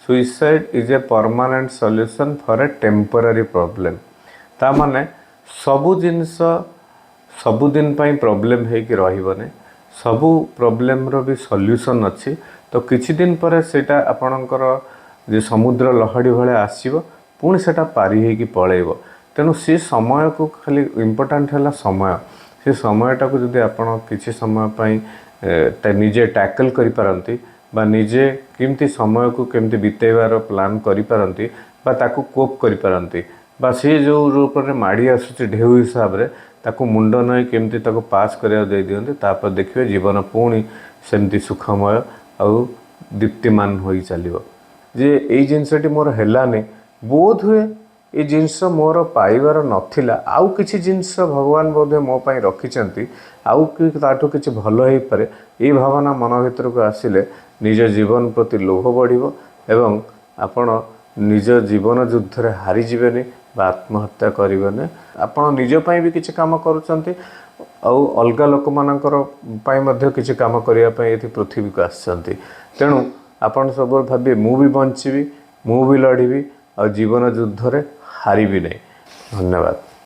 "Suicide is a permanent solution for a temporary problem." ତା ମାନେ ସବୁ ଜିନିଷ ସବୁଦିନ ପାଇଁ ପ୍ରୋବ୍ଲେମ୍ ହେଇକି ରହିବନି। ସବୁ ପ୍ରୋବ୍ଲେମ୍ର ବି ସଲ୍ୟୁସନ୍ ଅଛି। ତ କିଛି ଦିନ ପରେ ସେଇଟା ଆପଣଙ୍କର ଯେ ସମୁଦ୍ର ଲହଡ଼ି ଭଳିଆ ଆସିବ, ପୁଣି ସେଇଟା ପାରି ହେଇକି ପଳେଇବ। ତେଣୁ ସେ ସମୟକୁ ଖାଲି ଇମ୍ପୋର୍ଟାଣ୍ଟ ହେଲା ସମୟ। ସେ ସମୟଟାକୁ ଯଦି ଆପଣ କିଛି ସମୟ ପାଇଁ ନିଜେ ଟ୍ୟାକଲ୍ କରିପାରନ୍ତି ବା ନିଜେ କେମିତି ସମୟକୁ କେମିତି ବିତେଇବାର ପ୍ଲାନ୍ କରିପାରନ୍ତି ବା ତାକୁ କୋପ୍ କରିପାରନ୍ତି ବା ସିଏ ଯେଉଁ ରୂପରେ ମାଡ଼ି ଆସୁଛି ଢେଉ ହିସାବରେ, ତାକୁ ମୁଣ୍ଡ ନଇଁ କେମିତି ତାକୁ ପାସ୍ କରିବାକୁ ଦେଇଦିଅନ୍ତି, ତାପରେ ଦେଖିବେ ଜୀବନ ପୁଣି ସେମିତି ସୁଖମୟ ଆଉ ଦୀପ୍ତିମାନ ହୋଇ ଚାଲିବ। ଯେ ଏଇ ଜିନିଷଟି ମୋର ହେଲାନି, ବୋଧ ହୁଏ ଏ ଜିନିଷ ମୋର ପାଇବାର ନଥିଲା, ଆଉ କିଛି ଜିନିଷ ଭଗବାନ ବୋଧେ ମୋ ପାଇଁ ରଖିଛନ୍ତି, ଆଉ କି ତାଠୁ କିଛି ଭଲ ହେଇପାରେ, ଏଇ ଭାବନା ମନ ଭିତରକୁ ଆସିଲେ ନିଜ ଜୀବନ ପ୍ରତି ଲୋଭ ବଢ଼ିବ ଏବଂ ଆପଣ ନିଜ ଜୀବନ ଯୁଦ୍ଧରେ ହାରିଯିବେନି ବା ଆତ୍ମହତ୍ୟା କରିବେନି। ଆପଣ ନିଜ ପାଇଁ ବି କିଛି କାମ କରୁଛନ୍ତି ଆଉ ଅଲଗା ଲୋକମାନଙ୍କର ପାଇଁ ମଧ୍ୟ କିଛି କାମ କରିବା ପାଇଁ ଏଠି ପୃଥିବୀକୁ ଆସିଛନ୍ତି। ତେଣୁ ଆପଣ ସବୁବେଳେ ଭାବିବେ, ମୁଁ ବି ବଞ୍ଚିବି, ମୁଁ ବି ଲଢ଼ିବି ଆଉ ଜୀବନ ଯୁଦ୍ଧରେ ହାରିବି ନାହିଁ। ଧନ୍ୟବାଦ।